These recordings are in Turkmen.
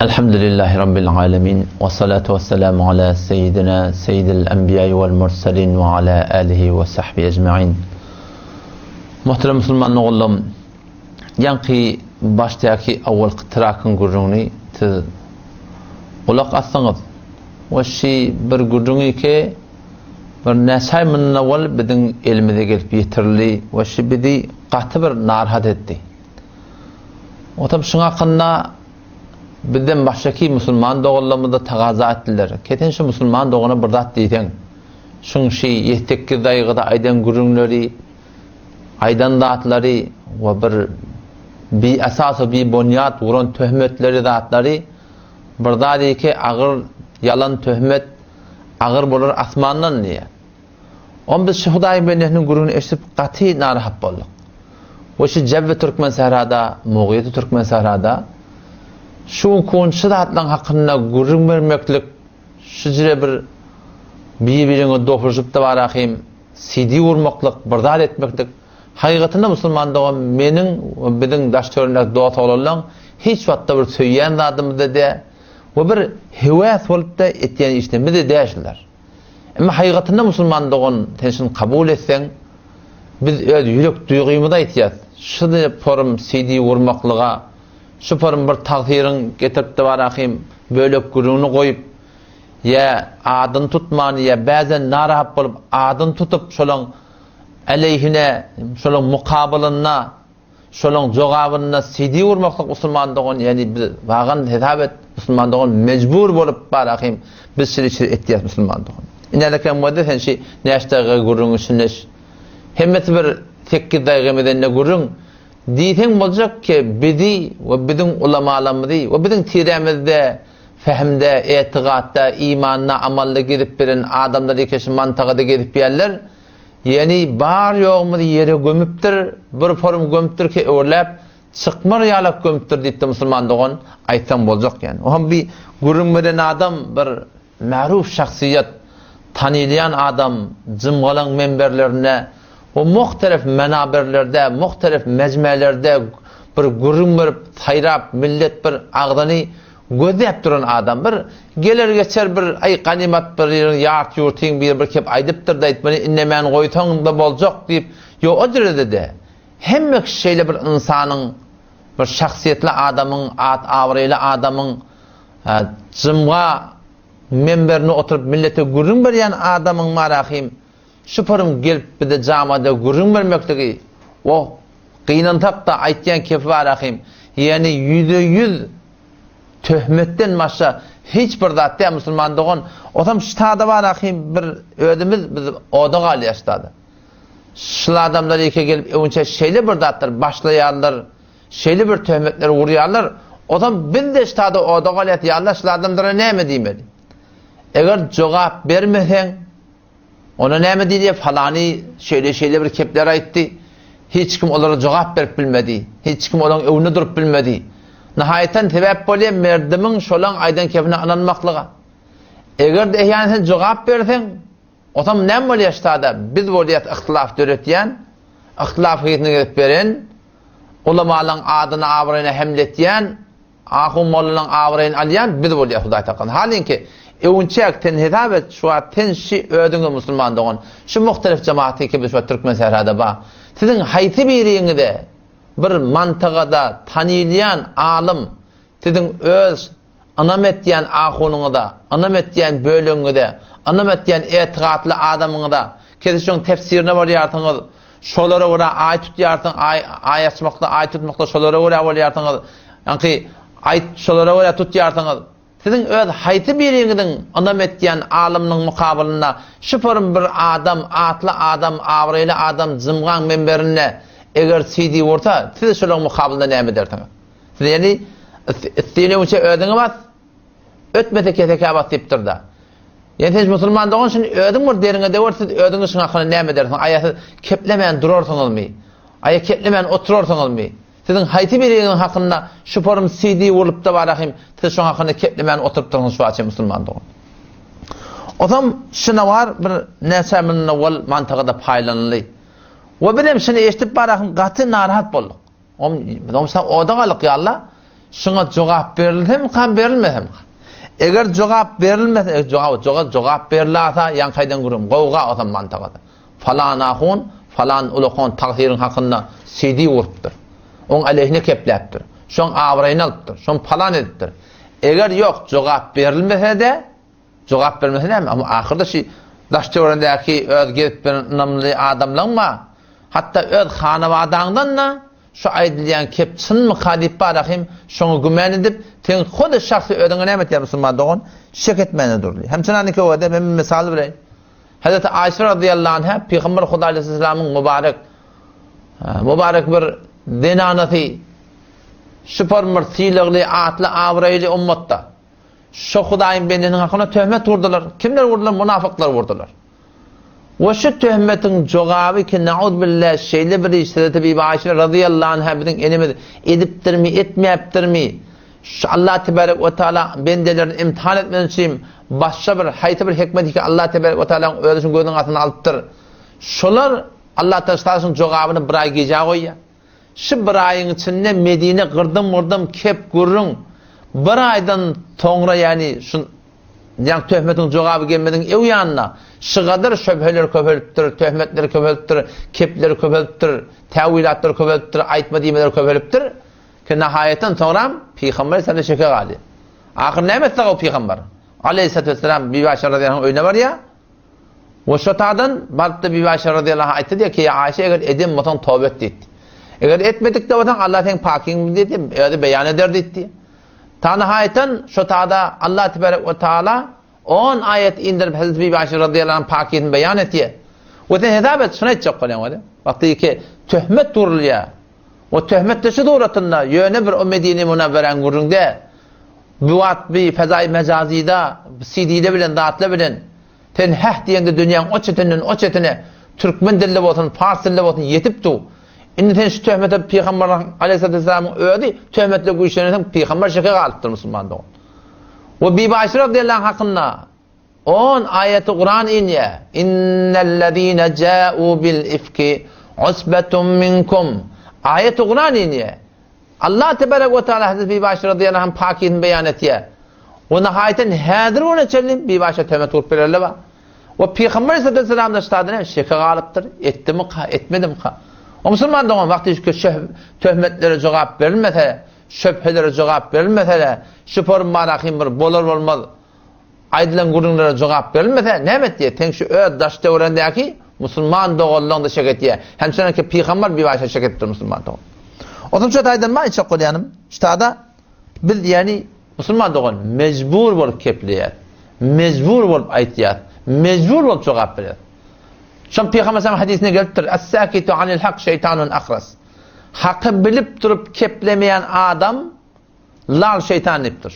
Elhamdülillahi Rabbil alemin. Ve salatu ve selamu ala seyyidina seyyidil enbiya vel mursalin ve ala alihi ve sahbihi ecma'in. Muhterem musulman oğullarım, yankı baştaki awwalky trakyň gürrüňini siz gulak asdyňyz. We şi bir gürrüňi ki bir näçe aý mundan owal biziň elimize gelip ýetirildi we şi bizi gaty bir narahat etdi. Otam şuň hakynda bizden başgaky musulman doganlarymyz-da tagaza etdiler. Ke sen şu musulman dogana bir zat diýseň, şuň şi ýetsekiz daýgyda aýdan gürrüňleri, aýdan zatlary we bir biesas we bibonýat guran töhmetleri zatlary bir zat iki agyr ýalan töhmet agyr bolar asmandan diýýär. On biz şu Hudaýyň bendesiniň gürrüňini eşidip gaty narahat bolduk. We şu Jebbe Türkmen sährada, Mugyýeti Türkmen sährada şu günki gün şu zatlaryň hakynda gürrüň bermeklik şu jire bir bir-biriňe dopuşyp-da barahym CD urmaklyk, bir zat etmeklik hakykatynda musulman dogan meniň we biziň daş-töweregimdäki dost-oglanlaň hiç wagtda bir söýýän zadymyz-da däl we bir höwes bolup-da etýän işlerimiz-de däl şular. Emma hakykatynda musulman dogan sen şuny kabul etseň biz öz ýürek duýgymyzy aýtýas. Şu forum CD gurmaklyga, şu forum bir tagsyryň getirip-de barahym bölek gürrüňini goýup ýa adyny tutman ýa bäzen narahat bolup adyny tutup şolaň aleýhine şolaň mukabylynda Şolaň jogabynda CD urmaklyk musulman dogan ýagny biz wagan hesap et musulman dogan mejbur bolup bar ahym biz şili şili etýäs musulman dogan. Inälekem boldy sen şi näçe dagyga gürrüň içinde hemmesi bir sekiz dagyga medende gürrüň diýseň boljak ki bizi we biziň ulamalarymyzy we biziň tirämizde fehimde etigatda imanda amalda gezip bilen adamlar eke şu mantagada gezip ýärler Ýeni bar-ýogumyzy ýere gömüpdir, bir forum gömüpdir ki öwürläp, çykmar ýalak gömüpdir diýipdir musulman dogan, aýtsaň boljak ýani. Oňam bir gürrüň beren adam bir maruf şahsyýet, tanylýan adam, jymgalaň menberlerinde we muhtelif menaberlerde, muhtelif mejmelerde bir gürrüň berip, saýrap, millet bir agzyny Gözläp duran adam bir geler geçer bir aý ganymat bir ýeriň ýart ýurtyň biri bir kep aýdypdyr-da aýtmany innemän goýsaň-da boljak diýip ýok o derejede hemme kişi şeýle bir ynsanyň bir şahsyýetli adamyň at abraýly adamyň jymga menberinde oturyp millete gürrüň berýän adamyň marahym şu pyrym gelip bize jamada gürrüň bermekligi oh Gynansak-da, aýtýan kepi bar ahym. Ýagny ýüze-ýüz töhmetden başga hiç bir zat däl musulman dogan. Osam ştada bar ahym bir özümiz biz oda galýas ştada. Şul adamlar ýeke gelip öňçe şeýle bir zatlar başlaýarlar, şeýle bir töhmetler urýarlar. Osam biz-de ştada oda galýas ýa Allah şul adamlara näme diýmeli? Eger jogap bermeseň Onda näme diýilýär? Falany şeýle-şeýle bir kepler aýtdy. Hiç kim olara jogap berip bilmedi. Hiç kim olaryň öňünde durup bilmedi. Nahaýatan sebäp bolýar merdimiň şolaň aýdan kepine ynanmaklyga. Eger-de eýýäm sen jogap berseň, otam näme bolýar ştada? Biz bolýas yhtylaf döretýän, yhtylaf hysyny gezip beren, ulamalaryň adyna abraýyna hemle etýän, Ahun mollanyň abraýyny alýan biz bolýas Hudaý saklasyn. Halinki öwünçäk sen hesap et şu wagt sen şi özüňiz musulman dogan şu muhtelif jemaat ki biz şu wagt Türkmen sährada ba. Siziň haýsy biriňize bir mantagada tanylýan alym siziň öz ynam etýän ahunyňyza ynam etýän bölegiňize ynam etýän etigatly adamyňyza kesi şoň tefsirine bolýarsyňyz Şolara görä aý tutýarsyň, aý, aý açmakda, aý tutmakda şolara görä bolýarsyňyz. Ýaňky aý şolara görä tutýarsyňyz. Siziň öz haýsy biriňiziň ynam etýän alymynyň mukabylynda şu forum bir adam, atly adam, abraýly adam jymgaň menberinde eger CD ursa, siz şolaryň mukabylynda näme edersiňiz? Siz ýani isleýiniňçe özüňe bas, Ötmese kesekä bas diýipdir-de. Ýöne sen musulman dogan şuny özüň bir deriňe döwer siz özüňiz şuň hakynda näme edersiňiz? Aýa siz keplemän durarsyňyzmy? Aýa keplemän oturarsyňyzmy? Siziň haýsy biriňiziň hakynda şu forum CD urlupda barahym siz şoň hakynda keplemän oturypdyrsyňyz şu wagtça musulman dogan. Osam şuna bar bir näçe mundan owal mantagada paýlanyldy. We bizem şuny eşidip barahym gaty narahat bolduk. Om, biz oda galyk ýalla. Şuňa jogap berilsemka, berilmesemka? Eger jogap berilmese, e, jogap, jogap, jogap berilasa, ýaňky aýdan gürrüň, gowga olsam mantagada. Falan ahun, falan ulakon tagsyryň hakynda CD gurupdyr. Oň aleýhine kepläpdir. Şoň abraýyny alypdyr. Şoň palan edipdir. Eger ýok, jogap berilmese-de, Jogap bermese näme? Amma ahyrda şi daş-töweregindäki öz gezip beren ynamly adamlaň bar. Hatda öz hanabadaňdan-da şu aýdylýan kep çynmyka diýip barahym şoňa gümän edip, seň hut şahsy özüňe näme etýär musulman dogan? Şek etmäne durly. Hem çynany köwede men bir mysal bereýin. Hazreti Aýşe razyýallahu anha Pygamber Hudaý aleyhisselamyň mübarek mübarek bir zenanasy şüper bir sylagly, atly, abraýly ummatda. Şo Hudaýyň bendesiniň hakyna töhmet urdular. Kimler urdular? Munafyklar urdular. We şu töhmetiň jogaby ki nauzbillah şeýle bir iş Hezreti Bibi Aýşe razyýallahu anha biziň enemiz edipdirmi, etmäpdirmi? Şu Allah tebarek we taala bendelerini imtihan etmek üçin başga bir haýsy bir hikmet ki Allah tebarek we taalaň özi şuň gözüniň astyna alypdyr. Şolar Allah taala şuň jogabyny bir aý gijä goýýar. Şu bir aýyň içinde Medine gyrdym-gyrdym kep gürrüň, bir aýdan soňra ýagny şu ýaňky töhmetiň jogaby gelmeziň öň ýanynda şygadyr şöbheler köpelipdir, töhmetler köpelipdir, kepler köpelipdir, täwilatlar köpelipdir, aýtma-diýmeler köpelipdir ki nahaýatdan soňram Pygamber aleyhissalam şeke galýar. Ahyr näme etse o pygamber? Aleyhissalatu vesselam Bibi Aýşe razyýallahu anh öýüne barýar. We şo taýdan barypdy Bibi Aýşe razyýallahu anha aýtdy diýýär ki, ýa Aýşe eger eden bolsaň toba et diýdi. Eger etmedik-de bolsaň Allah seň pakyňy diýdi, özi beýan eder diýdi. Ta nihaýatdan şo taýda Allah tebarek we taala on aýat indirip Hezreti Bibi Aýşe razyýallahu anh pakyny beýan etýär. We sen hesap et, şuny aýtjak bolýan weli. Wagty ki töhmet urulýar. O töhmet de şu suratynda ýöne bir o Medine Munawweräň gürrüňde bu wagt bi fezaý mejazyda CD-de bilen zatlar bilen Sen häh diýeňde dünýäň o çetinden o çetine türkmen dilde bolsun, pars dilde bolsun ýetip dur. Indi sen şu töhmete Pygamber aleyhissalatu vesselamyň özi töhmetle güýçlenensoň Pygamber şeke galypdyr musulman dogan. We Bibi Aýşe radiyallahu anh hakynda on aýaty Kuran inýär. Innellezine ja'u bil ifki usbetun minkum. Aýaty Kuran inýär. Allah tebarek we taala Hazreti Bibi Aýşe radiyallahu anh pakizini beýan etýär. We nahaýatyn häzir güne çenli Bibi Aýşe töhmet urup bererler bar. We Pygamber aleyhissalatu da ştadyna şeke galypdyr, etdimika, etmedimika. O musulman dogan wagty şu töhmetlere jogap berilmese, şöbhelere jogap berilmese, şu form bir bolar bolmaz Aýdylan gürrüňlere jogap berilmese, näme etýär? Seň şu öz daş-töweregiňdäki musulman doganlaryňda şek etýär. Hem şondan ki pygamber bibaşa şek edipdir musulman dogan. Onsoň şu taýdan maý aýtjak bolýanym, şu taýda biz ýagny musulman dogan mejbur bolup kepleýär. Mejbur bolup aýtýar. Mejbur bolup jogap berýär. Şol pygamber sallam hadysynda gelipdir, As-sakitu anil hak şeýtanun ahras. Haky bilip durup keplemeýän adam Lal şeýtan diýipdir.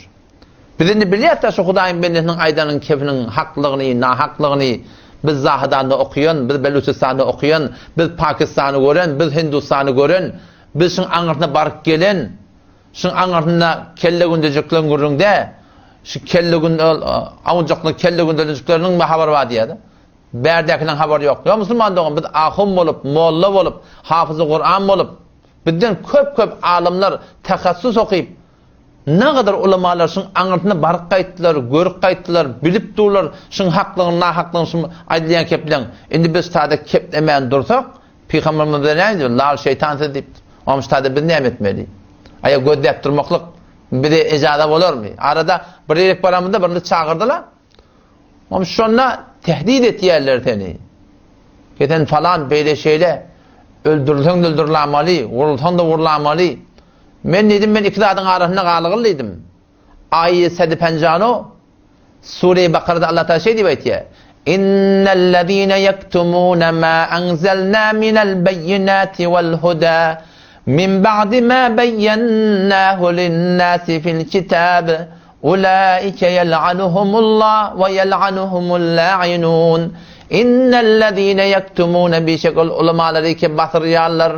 Biz indi bilýäs-de şu Hudaýyň bendesiniň aýdanyň kepiniň haklygyny, nahaklygyny. Biz Zahydanda okaýan, biz Belüçistanda okaýan, biz Pakistany gören, biz Hindustany gören, biz şuň aňyrsyna baryp gelen, şuň aňyrsynda kelle gündejikleriň gürrüňde, şu kelle gün awunjakly kelle gündejikleriň habary bar diýýär-de. Bärdäkiniň habary ýok. Ýa musulman dogan, biz ahun bolup, molla bolup, hafyzy Kuran bolup, Bizden köp-köp alymlar tahassus okyp, nagadar ulamalar şuň aňyrsyna baryp gaýtdylar, görüp gaýtdylar, bilip durlar şuň haklygyny, nahaklygyny şu aýdylýan kepleň. Indi biz sada keplemän dursak, Pygamberimiz bize näme diýdi? Lal şeýtan siz diýipdir. Oňa şu sada biz näme etmeli? Aýa gözläp durmaklyk bize ejaza bolarmy? Arada bir ýerik baramyzda birini çagyrdylar. Oňa şonda tehdit etýärler seni. Ki sen falan beýle şeýle öldürilseň-de öldürilamaly, wurulsaň-da wurulamaly. Men diýdim, men iki zadyň arasynda galygyl diýdim. Aýy sedi penjano Sure-i Bakarada Allah Taala şeý diýip aýtýar. Innellezine yektumune ma anzalna minel beýinati wal huda min ba'di ma beýennahu lin-nasi fil kitab. Ulaike ýel'anuhumullah we ýel'anuhumul la'inun. Innellezine ýektumune bişek ol ulamalary ki basyrýarlar.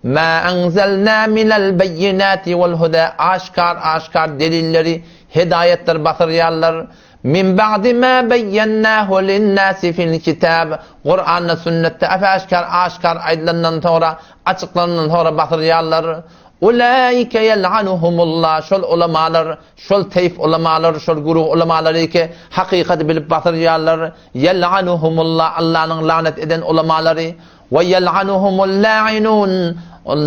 Ma anzalna minel beýinati wal huda aşkar aşkar delilleri, hedaýatlar basyrýarlar. Min ba'di ma beýennahu linnasi fil kitab. Kuranda sünnetde aşkar aşkar aýdylandan soňra, açyklanandan soňra basyrýarlar. Ulaike ýel'anuhumullah, şol ulamalar, şol teýf ulamalar, şol güruh ulamalary ki, hakykaty bilip basyrýarlar, ýel'anuhumullah, Allanyň lanet eden ulamalary, we ýel'anuhumul la'inun,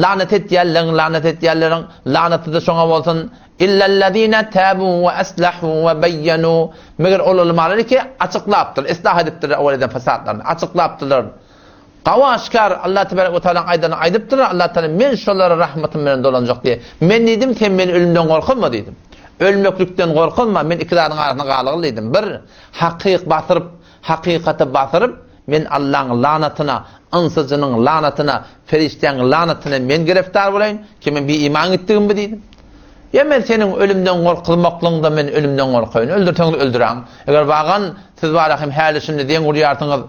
lanet etýänleriň, lanet etýänleriň lanaty-da şoňa bolsun, illellezine tabu we aslahu we beýýenu, meger ol ulamalary ki, açyklapdyr, islah edipdirler owal eden fesatlaryny, açyklapdyrlar. Gawy aşgär Allah tebarek we tealanyň aýdanyny aýdypdyr, Allah Teala men şolara rahmatym bilen dolanjak diýýär. Men diýdim, sen meni ölümden gorkuzma diýdim. Ölmeklikden gorkuzma, men iki zadyň arasynda galgyl diýdim. Bir, hakyk basyryp, hakykaty basyryp, men Allaň lanatyna, ynsyjynyň lanatyna, perişdäň lanatyna men gireftar bolaýyn, ki men biiman gitdigimmi diýdim. Ýa men seniň ölümden gorkuzmaklygyňda men ölümden gorkaýyn, öldürseňiz öldüräň. Eger wagan siz bara hem häli-şindi zeň urýarsyňyz,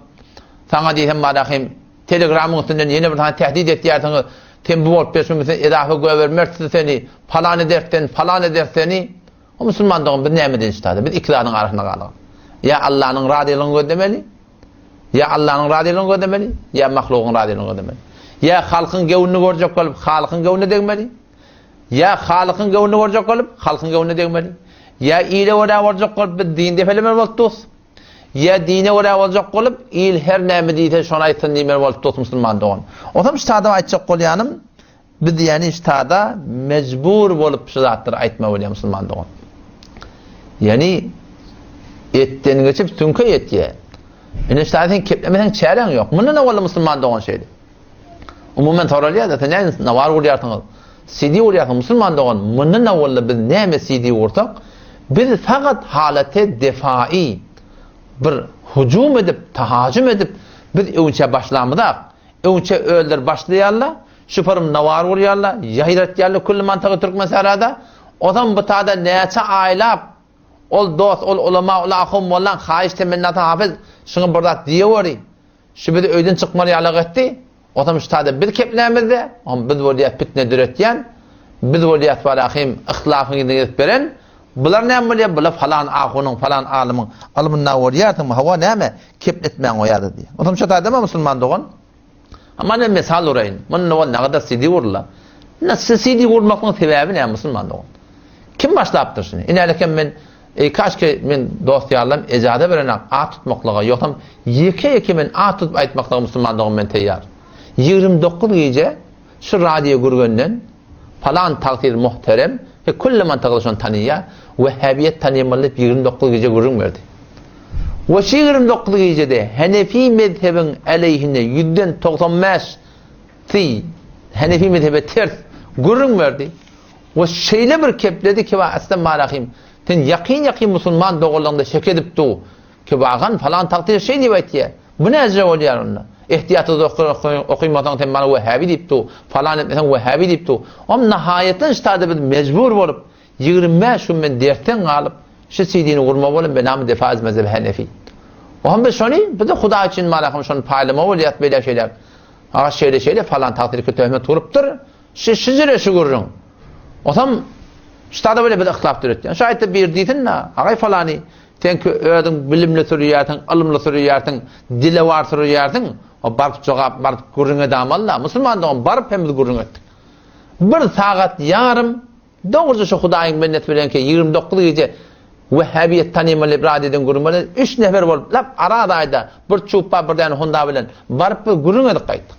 Saňa diýsem Malahym, telegramyň üstünden ýene bir sany tähdit etýärsiňiz, sen bu bolup berşiň sen edafa göbermersiz seni, palan ederis seni, palan ederis seni. O musulman dogan biz näme edeli ştada? Biz iki zadyň arasynda galyk. Ýa Allanyň razylygyny gözlemeli, ýa Allanyň razylygyny gözlemeli, ýa mahlugyň razylygyny gözlemeli. Ýa halkyň göwnüni görjek bolup, halykyň göwnüne degmeli. Ýa halykyň göwnüni görjek bolup, halkyň göwnüne degmeli. Ýa ile görä boljak bolup biz din depelemeli bolup durus. Ýa dine görä boljak bolup, il her näme diýse şony aýtsyn diýmeli bolup dos musulman dogan. Onsoň ştada aýtjak bolýanym, biz ýani ştada mejbur bolup şu zatlary aýtma bolýar musulman dogan. Ýani etden geçip süňke ýetýär. Ine ştada sen keplemeseň çäreň ýok. Mundan owal musulman dogan şeýle. Umuman soralýar-da, sen näme nawar gurýarsyňyz? CD gurýarsyň musulman dogan. Mundan owal biz näme CD gursak, biz fakat halate defai bir hujum edip, tahajüm edip, biz öňçe başlamyzak. Öňçe özleri başlaýarlar, şuparym nawar gurýarlar, ýaýratýarlar külli mantagy Türkmen sährada. Ozam bu tada näçe aýlap ol dost, ol ulama, ol ahun mollaň haýyş temennasy hafyz şuňa bir zat diýeweri. Şu bizi öýden çykmaly ýalak etdi. Otam şu taýda biz keplämizde, ohm biz bolýas pitne döretýän, biz bolýas barahym yhtilafyň yzyny gezip beren. Bular näme bolýar? Bular falan ahunyň, falan alymyň ylmynda bolýarsyňmy? Hawa näme? Kepletmäň goýardy diýýär. Otam şu taýda musulman dogan. Amma men mysal uraýyn. Munda ol nagada CD gurla. Nasıl CD gurmaklygyň sebäbi näme musulman dogan? Kim başlapdyr şuny? Inälekem men Eý kaşki men dost ýarlam ejaza berenak at tutmaklyga ýogsam ýeke ýeke men at tutup aýtmaklyga musulmandygym men teýýar. 29 gije şu radio gürgenden palan tagsyr muhterem he külli mantykly şony tanyýa wehhabiýet tanymaly diýip 29 gije gürrüň berdi. We şu 29 gijede Henefi mezhebiň aleýhine ýüzden 95 si Henefi mezhebe ters gürrüň berdi. We şeýle bir kepledi ki, Esselam-Rahim, sen ýakyn-ýakyn musulman doganlaryňda şek edip dur, ki bagan falan tagtyr şeý diýip aýtýar. Bu näce bolýar onda? Ehtiýatsyz okymasaň sen maňa wehhabi diýip dur, falan etmeseň wehhabi diýip dur. Om nahaýatdan ştada biz mejbur bolup, 25 gün men dersden galyp, şu CD-ni gurma bolup, benamy defa ez mezheb Hanefi. Ohm biz şony, biz de Hudaý üçin marahym şony paýlama bolýar, beýle şeýle. Aga şeýle şeýle falan tagtyr ki töhmet gurupdyr. Şu şujere şu gürrüň. Osam ştada bile bir yhtilaf döretýär. Şu aýtda bir diýsin-de, agaý falany, sen ki özüň bilimli sürýärsiň, ylymly sürýärsiň, dilewar sürýärsiň, o baryp jogap, baryp gürrüň edamaly-da. Musulman dogan baryp hem biz gürrüň etdik. Bir sagat ýarym dogruja şu Hudaýyň bendesi bilen ki 29 gije Wehhabiýet tanymaly bir adeden gürrüň berdi. Üç nefer bolup lap Araz aýda bir çupba bir däne honda bilen baryp bir gürrüň edip gaýtdyk.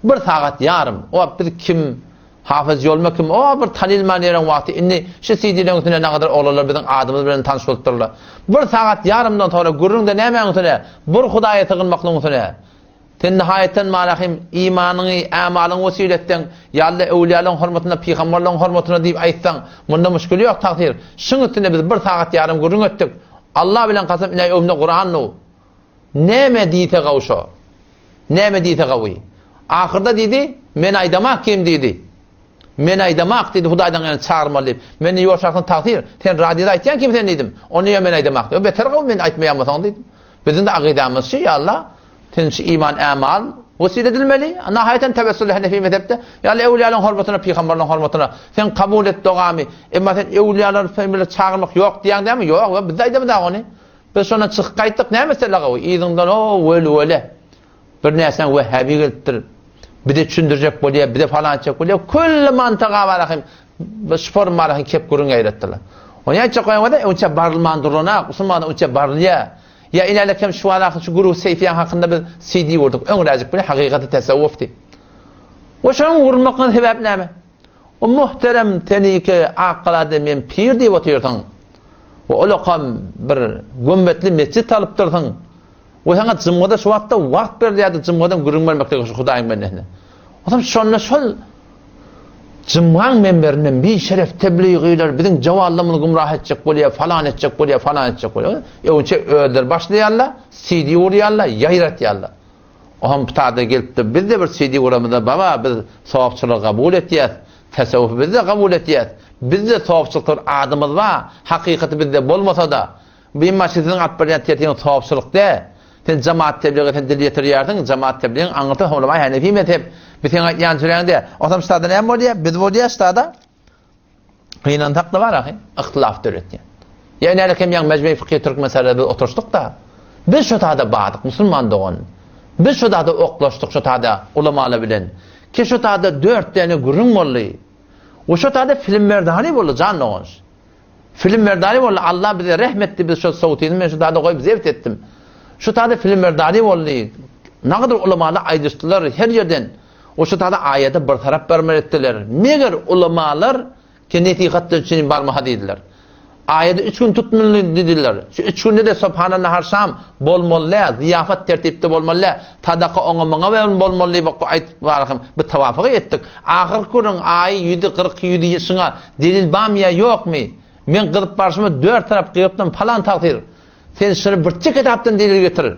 Bir sagat ýarym. O biz kim? Hafyz Ýolma kim? O bir tanylman ýören wagty. Indi şu CD-leriň üstünde nagadar oglanlar biziň adymyz bilen tanyş bolupdyrlar. Bir sagat ýarymdan soňra gürrüň-de nämäň üstüne? Bir Hudaýa sygynmaklygyň üstüne. Sen nihaýatdan Malahym imanyňy, ämalyňy wesile etseň, ýa-da öwlüýalaryň hormatyna, pygamberleriň hormatyna diýip aýtsaň, munda muşkil ýok, tagsyr. Şuň üstünde biz bir sagat ýarym gürrüň etdik. Allah bilen kasam ine öňümde Kuran dur. Näme diýse gawy şo. Näme diýse gawy. Ahyrda diýdi, men aýdamak kim diýdi. Men aýdamak diýdi, Hudaýdan meni çagyrmaly diýip. Men ýoşarsyň tagsyr, sen radioda aýtýan kim sen diýdim. Ony ýa men aýdamak diýdi. Beter gawy men aýtmaýan bolsaň diýdim. Biziň de akydamyz şu ýa Allah, sen şu iman ämal wesile edilmeli. Nahaýatan tewessül Hanefi mezhepde. Ýa Allah öwliýalaryň hormatyna, pygamberleriň hormatyna sen kabul et dogamy. Emma sen öwliýalary sen bile çagyrmak ýok diýýäň dämi? Ýok, biz aýdamyz ony. Biz şondan çykyp gaýtdyk, näme mesele gawy? Yzyňdan o wel-wele. Bir näçäň wehhabi gelipdir. Bize düşündirjek bolýar, bize falan etjek bolýar. Külli mantyga bar hem şu forum bar hem kep gürrüň ýaýratdylar. Ony aýtjak goýaňda öňçe barylman durana, musulmana öňçe barylýar. Ýa inälik hem şu walaky şu guru Seýfiýaň hakynda biz CD gurduk. Öňräjik bile hakykaty tasawwuf diýip. We şonuň gurulmaklygyna sebäp näme? O muhterem teniki Akgalada men pir diýip otyrsyň. We olakam bir gömmetli mesjit salypdyrsyň. We saňa jymgada şu wagtda wagt berilýärdi jymgadan gürrüň bermeklige şu Hudaýyň bendesine. Onsoň şonda şol jymgaň menberinden bi şeref tebligiler biziň jawallarymyzy gümrah etjek bolýar, falan etjek bolýar, falan etjek bolýar. Öňçe özleri başlaýarlar, CD urýarlar, ýaýratýarlar. Ohm putada gelipdir. Biz-de bir CD guramyzda baba biz sowapçylygy kabul etýäs. Tasawwufy biz-de kabul etýäs. Bizde sowapçylykda bir adymyz bar. Hakykaty bizde bolmasa-da. Bu emma siziň alyp barýan tertibiňiz sowapçylyk däl. Sen jemaat teblige sen dil ýetirýärsiň, jemaat tebligiň aňyrsy ulama Hanefi mezhep. Biz seň aýtýan jüreň däl. Otam ştada näme bolýar? Biz bolýar ştada. Gynansak-da bar ahy, yhtylaf döretýän. Ýa nälik hem ýaň Mejmei Fykhy Türk meselede biz oturyşdyk-da. Biz şo tada bardyk, musulman dogan. Biz şo tada oklaşdyk şo tada ulamalar bilen. Ki şo tada dört däne gürrüň boldy. We şo tada film merdany boldy jan dogan. Film merdany boldy. Allah bize rehm etdi biz şo sowtyny men şo tada goýup zebt etdim. Şo tada film merdany boldy. Nagadyr ulamalar aýdyşdylar her ýerden. O şu tada aýady bir tarap bermeli etdiler. Meger ulamalar ki nesihatdan üçin barmaha diýdiler. Aýady üç gün tutmaly diýdiler. Şu üç günde de subhana nahar şam bolmaly däl, zyýafat tertipde bolmaly däl, sadaka oňa muňa beren bolmaly diýip aýdyp barham bir tawafygy etdik. Ahyrky günüň aýy ýüzi 40 ýüzi şuňa delil barmy ýa ýokmy? Men gyzyp barşyma dört tarap gygypdym falan tagsyr. Sen şuny birçe kitapdan delil getir.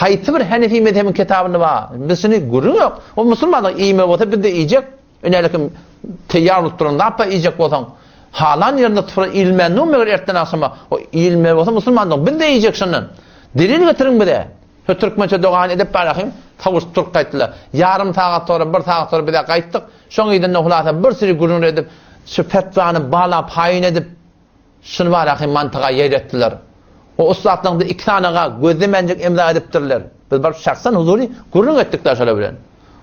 Haýsy bir Hanefi mezhebiň kitabynda bar? Biz şuny gürrüň ýok. O musulmanlar iýme bolsa biz-de iýjek. Ünälikim teýýar bolup duran zat bar iýjek bolsaň. Halan ýerinde sufra iýilmän dur meger ertden agşama. O iýilme bolsa musulmandygyň biz-de iýjek şondan. Delil getiriň bize. Şu türkmençe dogany edip barahym sowuşyp durup gaýtdylar. Ýarym sagat sonra, bir sagat sonra bize gaýtdyk. Şoň yzynda hulasa bir süri gürrüň edip, şu fetwany bala paýyn edip, Şuny baraky mantyga ýaýratdylar. O ussatlaryňda iki sanaga gözlemänjik emza edipdirler. Biz baryp şahsan huzury gürrüň etdik-dä şolar bilen.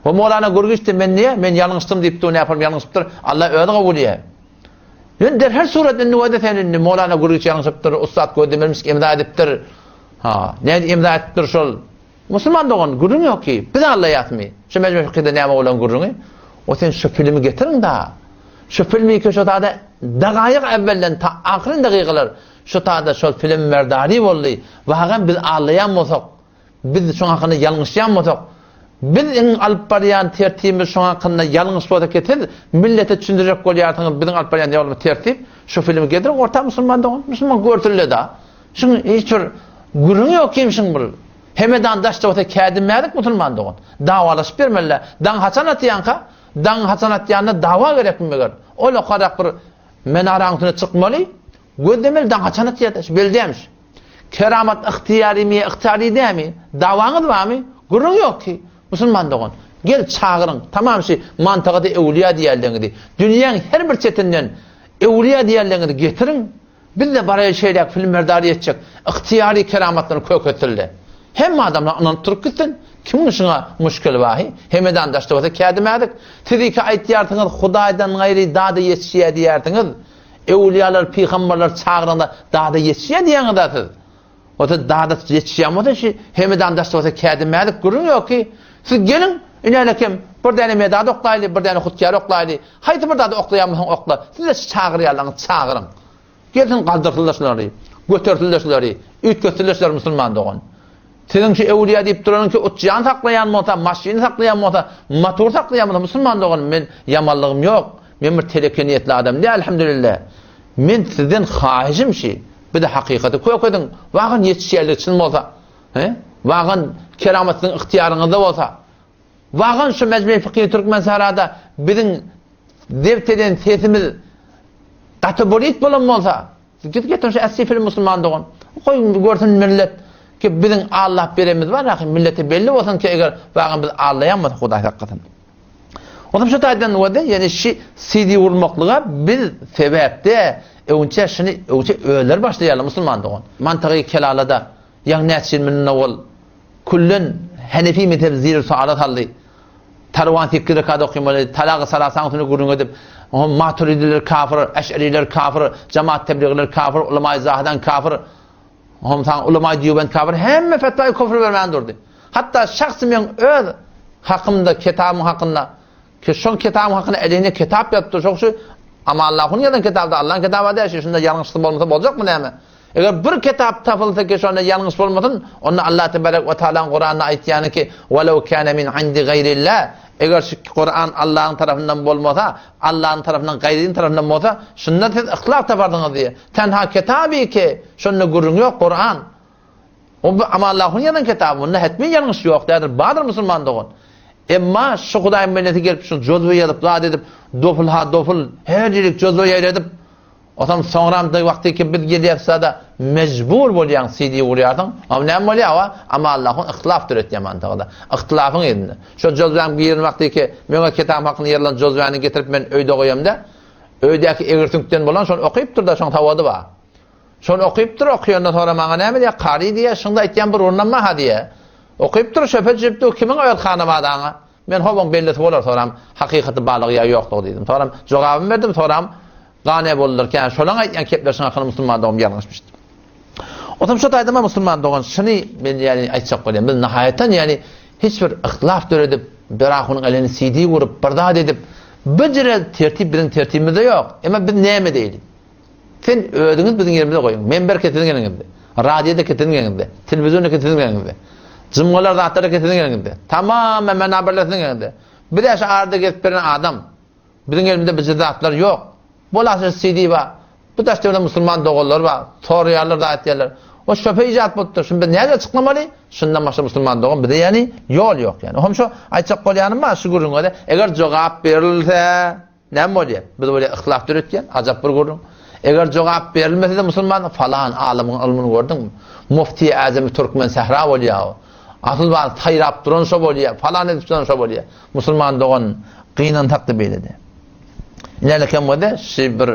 O Molana Gürgiçdi, men niýe, men ýalňyşdym diýipdi, o näparyp ýalňyşypdyr, Allah özi kabul ýe. Ýöne derhal surat indi wada sen indi Molana Gürgiç ýalňyşypdyr, ussat gözlemenmişik emza edipdir. Ha, nädip emza edipdir şol? Musulman dogan, gürrüň ýok ki, biz allaýasmy? Şu mejme fikyhda näme bolan gürrüňi? O sen şu filmi getiriň da. Şu filmi ki şu tada dagaýyk evvelden ta ahyryn dagygalar şu tada şol film merdani boldy. Wagam biz allaýan bolsak, biz şoň hakynda ýalňyşýan bolsak, biz iň alyp barýan tertibimiz şoň hakynda ýalňyş bolsa ki siz millete düşündirjek bolýarsyňyz biziň alyp barýan ýolumyz tertip. Şu filmi getiriň orta musulman dogan, musulman görsünle da. Şuň hiç bir gürrüňi ýok kim şuň bir. Hemedan daşda bolsa kädinmädik musulman dogan. Dawalaşyp bermeliler. Daň haçan atýanka? Daň haçan atýanda dawa gerekmi meger? Ol okarak bir menaraň üstüne çykmaly, gözlemeli daň haçan atýar, şu belli dälmiş. Keramat ygtyýarymy ýa ygtyýary dälmi? Dawaňyz barmy? Gürrüň ýok ki. Musulman dogan, gel çagyryň, tamam şu mantygada öwlüýä diýerleriňizi, dünýäň her bir çetinden öwlüýä diýerleriňizi getiriň, Biz-de baraýly şeýläk filmerdar etjek ygtyýary keramatlaryny köketsildi. Hemme adamlar ynanyp durup gitsin. Kimiň şuňa muşkili bar-hy? Hemedan daşda bolsa kädimädik. Siz iki aýtýarsyňyz, Hudaýdan gaýry dada ýetişýär diýýärsiňiz. Öwülýalar, pygamberler çagyranda dada ýetişýär diýýäňiz-ä siz. Bolsa dada ýetişýän bolsa şi Hemedan daşda bolsa kädimädik gürrüň ýok ki. Siz geliň, inälekem bir däne medad oklaýly, bir däne hutýar oklaýly. Haýsy bir zady oklaýan bolsaň okla. Siz-de şu çagyrýanlaryňyzy çagyryň. Gelsin galdyrsynlar şulary, götersinler şulary, üýtgetsinler şulary musulman dogan. Siziň şu öwlüýä diýip duranyň ki uçýan saklaýan bolsa, maşyny saklaýan bolsa, motor saklaýan bolsa musulman dogan men ýamanlygym ýok. Men bir teleke niýetli adam däl elhamdülillah. Men sizden haýyşym şi, bize hakykaty kök ediň. Wagan ýetişýärligi çyn bolsa, he? Wagan keramat siziň ygtyýaryňyzda bolsa, wagan şu Mejmei Fykhy Türkmensährada biziň zebt eden sesimiz gaty bolit bolan bolsa, git getir şu äsli film musulman dogan. Goý görsün millet ki biziň Allah beremiz bar, ahy millete belli bolsun ki eger wagan biz allaýan bolsa Hudaý saklasyn. Onam şu taýdan wada, ýani şi CD urmaklyga biz sebäpde öňçe şuny öňçe özleri başlaýarlar musulman dogan. Mantygy kelalada ýaň näçe ýyl mundan owal küllen Hanefi mezhebi zir suala saldy. Tarwan sekiz rekat okymaly, talagy salasaň üstünde gürrüň edip, maturidiler kafir, eş'riler kafir, jamaat tebligler kafir, ulamaý zahydan kafir, homsaň ulamaý diýubend kafir, hemme fetwaýy kufr bermän durdy. Hatda şahsy meň öz hakymda, kitabym hakynda, ki şoň kitabym hakynda elinde kitap ýazypdyr, şoň şu Amanlahuň ýazan kitaby-da Allaň kitaby däl, şunda ýalňyşlyk bolmasa boljakmy näme? Eger bir kitap tapylsa ki şonda ýalňyş bolmasyn, onda Allah tebarek we taalaň Kuranda aýtýany ki, Welew kâne min indi gaýrillah, eger şu Kuran Allahyň tarapyndan bolmasa, Allahyň tarapyndan gaýrynyň tarapyndan bolsa, şunda siz yhtilaf tapardyňyz diýýär. Tenha kitaby ki, şonda gürrüň ýok Kuran. O bu Allahyň ýazan kitaby, munda hetmi ýalňyş ýok däldir, bardyr musulman dogan. Emma şu Hudaýyň bendesi gelip şu jozwe ýazyp zat edip, doful ha doful, her ýerik jozwe ýaýradyp, Otam soňram da wagty ki biz gelýäs-da mejbur bolýaň CD gurýarsyň. Am näme bolýar wa? Amma Allahyň yhtilaf döretýär mantygada. Yhtilafyň ýerinde. Şo jozwäň giren wagty ki meňe kitabym hakynda ýazylan jozwäni getirip men öýde goýamda, öýdäki egri süňkden bolan şony okypdyr-da şoň sowady bar. Şony okypdyr, okýandan soňra maňa näme diýýär? Kary diýýär, şuňda aýtýan bir ornam bar-ha diýýär. Okypdyr, şöpe düşüpdir, kimiň öz hanabadaňa? Men howaň bellisi bolar soram hakykaty barlygy ýa ýoklugy diýdim. Soram jogabymy berdim, soram gane boldular kän şolaň aýtýan keplerşiň hakyny musulman dogan ýalňyşmyş. Otam şo taýda musulman dogan şuny men ýani aýtjak bolýan. Biz nahaýatdan ýani hiç bir yhtilaf döredip, bir ahunyň elini CD gurup, bir zat edip, bu jire tertip biziň tertibimizde ýok. Emma biz näme edeýli? Sen özüňiz biziň ýerimize goýuň. Menber ki siziň eliňizde. Radio ki siziň eliňizde. Telewizion ki siziň eliňizde. Jymgalar zatlar ki siziň eliňizde. Tamamen menaberler siziň eliňizde. Biz şu arada gezip beren adam. Biziň elimizde bir zatlar ýok. Bolasy CD bar. Bu daşda musulman doganlar bar. Soraýarlar da aýtýarlar. O şöpe ijat bolupdyr. Şunu biz näde çyklamaly? Şundan başga musulman dogan bize ýani ýol ýok ýani. Hem şu aýtjak bolýanym bar şu gürrüňe eger jogap berilse Näme bolýar? Biz bolýar yhtilaf döretýän, ajap bir gürrüň. Eger jogap berilmese-de musulman falan alymyň ylmyny gördüňmi? Mufti Azamy Türkmen sähra bolýar o. Asyl bar saýrap duran şo bolýar, falan edip duran şo bolýar. Musulman dogan gynansak-da beýle-de. Ine kem bolsa şi bir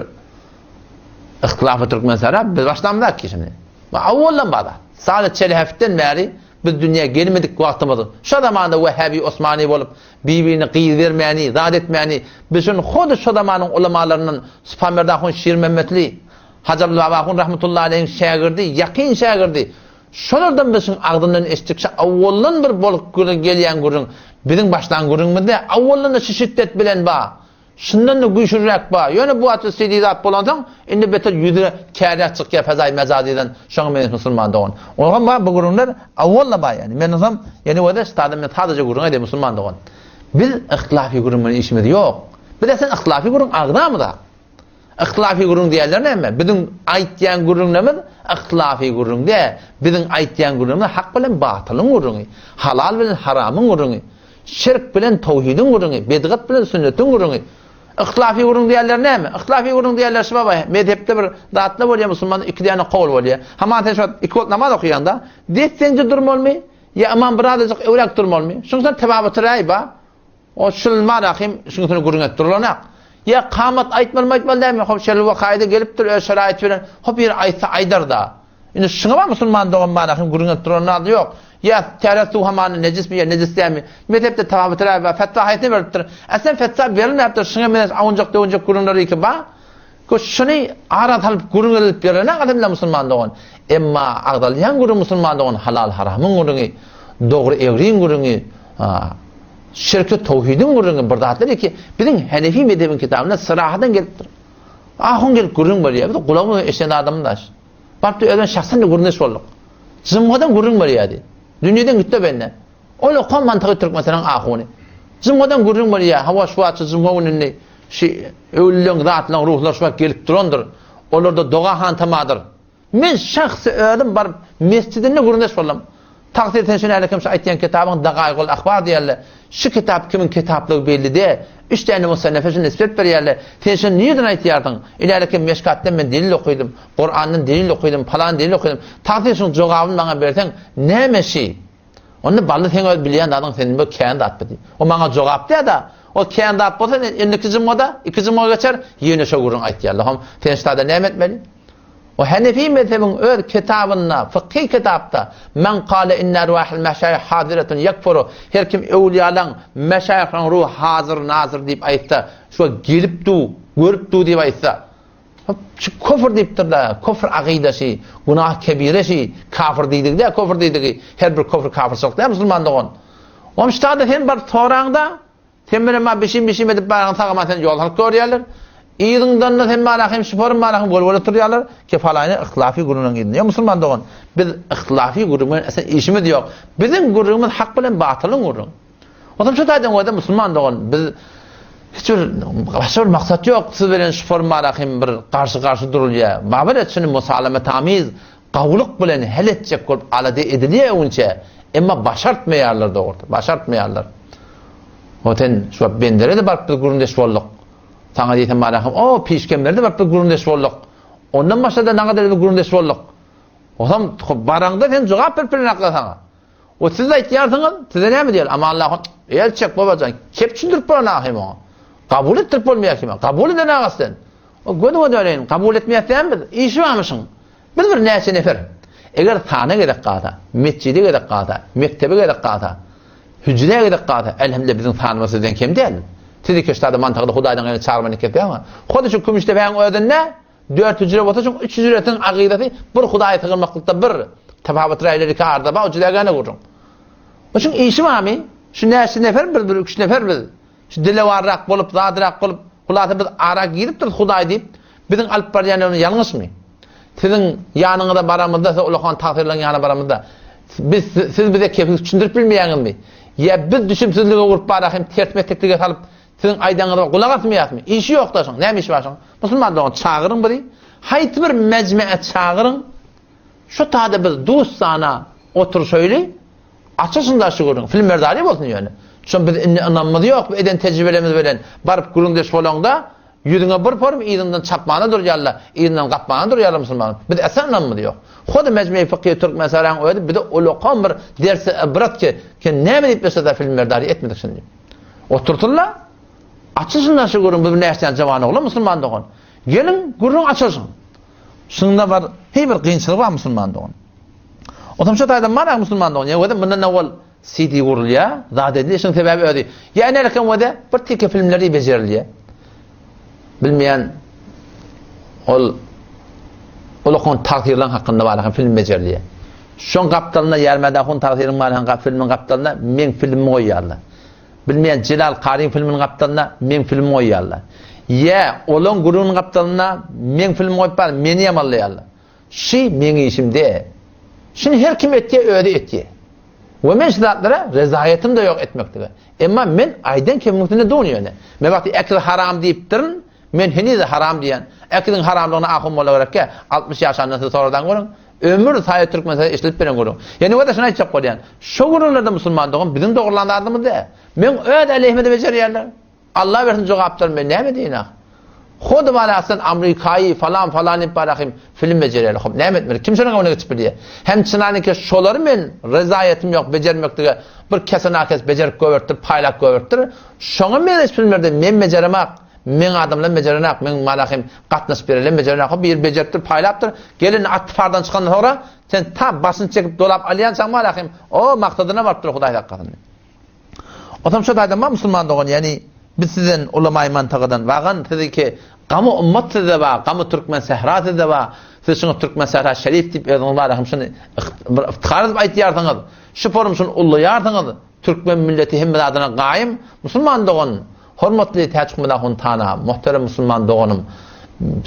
yhtilafy Türkmen sähra biz başlamzak ki şuny. Awwaldan bada. Saly çelhefden bäri biz dünýä gelmedik wagtymyz şo zamanda Wehhabi Osmani bolup Bir-birine gyz bermäni, zat etmäni, biz şony hut şo zamanyň ulamalaryndan Supamerdi ahun Şirmämmetli, Hajy Abdylla ahun rahmetullahi aleýhiň şägirdi, ýakyn şägirdi. Şolardan biz şuň agzyndan eşitdik, şu awwaldan bir bolup gelýän gürrüň, biziň başlan gürrüňimiz däl, awwaldan-da şu şiddet bilen bar. Şundan-da güýçlüräk bar. Ýöne bu wagtda CD zat bolansoň, indi beter ýüzüne käräk çykýar fezaý mejazydan şoňa meňzeş musulman dogan. Oňam bar bu gürrüňler awwal-da bar ýani. Men bolsam, ýene wada ştada men sadaja gürrüň edýän musulman dogan. Biz yhtilafy gürrüň bilen işimiz ýok. Biz esen yhtilafy gürrüň agzamyz-a. Yhtilafy gürrüň diýýärler näme? Biziň aýtýan gürrüňlerimiz yhtilafy gürrüň däl. Biziň aýtýan gürrüňimiz hak bilen batylyň gürrüňi, halal bilen haramyň gürrüňi. Şirk bilen towhidiň gürrüňi, bidgat bilen sünnetiň gürrüňi. Yhtilafy gürrüň diýýärler näme? Yhtilafy gürrüň diýýärler şu baba, mezhepde bir zatlar bolýar, musulmanda iki däne kowul bolýar. Haman sen şu wagt iki wagt namaz okaýaňda, desseňje durmalymy ýa ymam birazajyk öwräk durmalymy? Şuň üçin tebabaty raý bar. O şul marahim şuň üçin gürrüň edip durulanak. Ýa kamat aýtmalymy aýtmaly dälmi? Hop şeril wakaýda gelipdir öz şeraýyty bilen. Hop ýeri aýtsa aýdar-da. Indi şuňa bar musulman dogan manasyn gürrüň edip duran zady ýok. Ýa täret suw hamany nejismi ýa nejis dälmi? Mezhepde tababyt raý bar, fetwa haýsyna berlipdir? Aslem fetwa berilmäpdir, şuňa meňzeş awunjak-döwünjek gürrüňler iki bar. Göç şuny ara salyp gürrüň edilip ýörene alhamdulillah musulman dogan. Emma agzalýan gürrüň musulman dogan halal haramyň gürrüňi, dogry egriň gürrüňi, şirki towhidiň gürrüňi bir zatlar iki biziň Henefi mezhebiň kitabynda syrahadan gelipdir. Ahun gelip gürrüň berýär. Biz gulagymyz bilen eşiden adamdaş. Baryp özüne şahsan gürrüňdeş bolduk. Jymgadan gürrüň berýärdi. Dünýeden gitdi bende. Ol okan mantygy Türkmenistanyň ahuny. Jymgadan gürrüň berýär. Hawa şu wagt şu jymga gününde şu öwlüleň zatlaryň ruhlary şu wagt gelip durandyr. Olarda doga hantamadyr. Men şahsy özüm baryp mesjidinde gürrüňdeş boldum. Tagsyr sen şuny älekem şu aýtýan kitabyň Dagaýgul ahbar diýerler. Şu kitap kimiň kitaplygy belli däl. Üç däne musannefe şuny nisbet berýärler. Sen şuny nireden aýtýarsyň? Ilälekem Meşkatdan men delil okydym. Kurandan delil okydym, palan delil okydym. Tagsyr şuň jogabyny maňa berseň, näme şi? Onda bally seň öz bilýän zadyň senden bir kän zat bu diý. O maňa jogap diýýär-de, o kän zat bolsa indiki jumgada, iki jumga geçer, ýene şo gürrüň aýtýarlar. Hom, sen ştada näme etmeli? O Hanefi mezhebiň öz kitabynda, fykhy kitapda, Men kale inne erwahil meşaýih haziretun ýekfuru, her kim öwlüýalaň, meşaýyhlaryň ruhy hazyr, nazyr diýip aýtsa, şu gelip du, görüp du diýip aýtsa, şu küfür diýipdir-de, küfür agydaşy, günah kebireşi, kafir diýdigi-de, küfür diýdigi, her bir küfür kafirçilik däl musulman dogan. Onuň ştada sen baryp soraňda, Sen bilen maňa bişim-bişim edip baryň sag-aman seni ýol salyp görýärler. Yzyňdan-da sen maňa hem şyparym maňa hem bolup oturýarlar. Kefalaýny yhtilafy gürrüňiň yzynda. Ýa musulman dogan, biz yhtilafy gürrüň bilen esen işimiz ýok. Biziň gürrüňimiz hak bilen batylyň gürrüň. Onsoň şu taýdan görde musulman dogan, biz hiç bir başga bir maksat ýok. Siz bilen şyparym maňa hem bir garşy-garşy durulýar. Babar etşini musalametaamiz Gowulyk bilen hel etjek bolup alada edilýär öňünçä, emma başartmaýarlar dogrusy, başartmaýarlar. O sen şu wagt bendere-de baryp biz gürrüňdeş bolduk. Saňa diýsem barahym, o pişkemlere-de baryp biz gürrüňdeş bolduk. Ondan başga-da naňa-da biz gürrüňdeş bolduk. Osam baraňda sen jogap berip bilenaklar saňa. O siz aýtýarsyňyz, size näme diýer? Aman Allahym, el çek babajan, kep düşündirip bolan ahim oňa. Kabul etdirip bolmaýar kime? Kabul eden agas sen. O gözüňe döneýin, kabul etmeýäs dämi biz? Işi barmyşyň. Biz bir näçe nefer. Eger sana gerek galsa, metjide gerek galsa, mekdebe gerek galsa, hüjrä gerek galsa, elhamdülillah biziň sanymyz sizden kem däl. Siz iki ştada mantykly Hudaýdan gelen çagyrma nik etýäňiz. Hut şu Kümüşdepäň özünde dört hüjre bolsa, şoň üç hüjresiniň agydasy bir Hudaýa sygynmaklykda bir. Tapawut raýlar iki arda bar, o juda gäne gürrüň. Şuň işi barmy? Şu näçe nefer biz, bir üç nefer biz. Şu dilewarrak bolup, zadrak bolup, hulasa biz ara giripdiris Hudaý diýip, biziň alyp barýan ýolumyz ýalňyşmy? Siziň ýanyňyza baramyzda, siz ulakan tagsyrylaryň ýanyna baramyzda, biz, siz bize kepil düşündirip bilmeýäňizmi? Ýa biz düşümsizlige urup bara hem ters meteklige salyp, siziň aýdanyňyza gulak asmaýasmy? Işi ýok-da şoň, näme işi bar şoň? Musulman dogan, çagyryň bizi, haýsy bir mejmee çagyryň, şu tada biz dustana oturyşaýly, Açylsyn-da şu gürrüň. Film merdari bolsun ýöne. Şon biz indi ynamymyz ýok bu eden tejribelerimiz bilen baryp gürrüňdeş bolaňda ýüzüňe bir porum yzyňdan çapmana durýarlar, yzyndan gapmana durýarlar musulman. Biz asla ynamymyz ýok. Hody Mejmei Fykhy Türkmensähraň özi bize ulakan bir dersi ybrat ki, ki näme diýip ýaşasa film merdari etmedik şuny diýip. Otursynlar. Açylsyn-da şu gürrüň biz näçe jawan oglan musulman dogan. Geliň gürrüň açylsyn. Şunda bar heý bir kynçylyk bar musulman dogan. Otam şu taýdan bar musulman dogan. Ýa özem mundan owal CD gurulýar, zat edilýär. Şuň sebäbi özi. Ýa nälekem wede bir teke filmleri bejerilýär. Bilmeýän ol ulakan tagsyrylaryň hakynda bar film bejerilýär. Şoň gapdalynda Ýarmäde ahun tagsyryň bar han filmiň gapdalynda meň filmimi goýýarlar. Bilmeýän Jelal Karyň filminiň gapdalynda meň filmimi goýýarlar. Ýa olaň gürrüňiniň gapdalynda meň filmimi goýup bar meni ýamanlaýarlar. Şy meň işim däl. Şuny her kim etýär özi etýär. We men şu zatlara rezaýetym-da ýok etmeklige. Emma men aýdan kemiň üstünde durun ýöne. Men wagty äkiz haram diýipdirin, men heniz-de haram diýýän. Äkiziň haramlygyna ahun molla gerekkä, 60 ýaşandan siz soradan görüň. Ömür saýy türkmen size eşidilip beren gürrüň. Ýene we-de şuny aýtjak bolýan. Şo gürrüňlerde musulman dogan biziň dogrulan zadymyz däl. Meň öz äleyhime-de bejerýärler. Allah bersin jogaplary men näme diýin ah. Hody barasyn Amrikaýy falan falan diýip barahym film bejereli hop näme etmeli kim şonuň öňüne geçip bilýär. Hem çynanyke şolary men rezaýetym ýok bejermeklige bir kese nakes bejerip gobertdir paýlap gobertdir. Şoňa meňzeş filmlerde men bejeremak meň adamlarym bejerenak meň barahym gatnaşyp berelem bejerenak hop biri bejeripdir paýlapdyr gelin at pardan çykandan soňra sen ta başyny çekip dolap alýançaň barahym o maksadyna barypdyr Hudaý saklasyn. Otam şo taýdan bar musulman dogan, ýani biz sizden ulamaý mantagydan wagan siziki gamy ummat sizde bar, gamy türkmen sähra sizde bar. Siz şuňa türkmen sähra şerif diýip özüňiz bar hem şuny bir iftihar edip aýtýarsyňyz. Şu forum şuny ullaýarsyňyz. Türkmen milleti hemme zadyna gaýym. Musulman dogan, hormatly Täçhumyda Huntana, muhterem musulman doganym.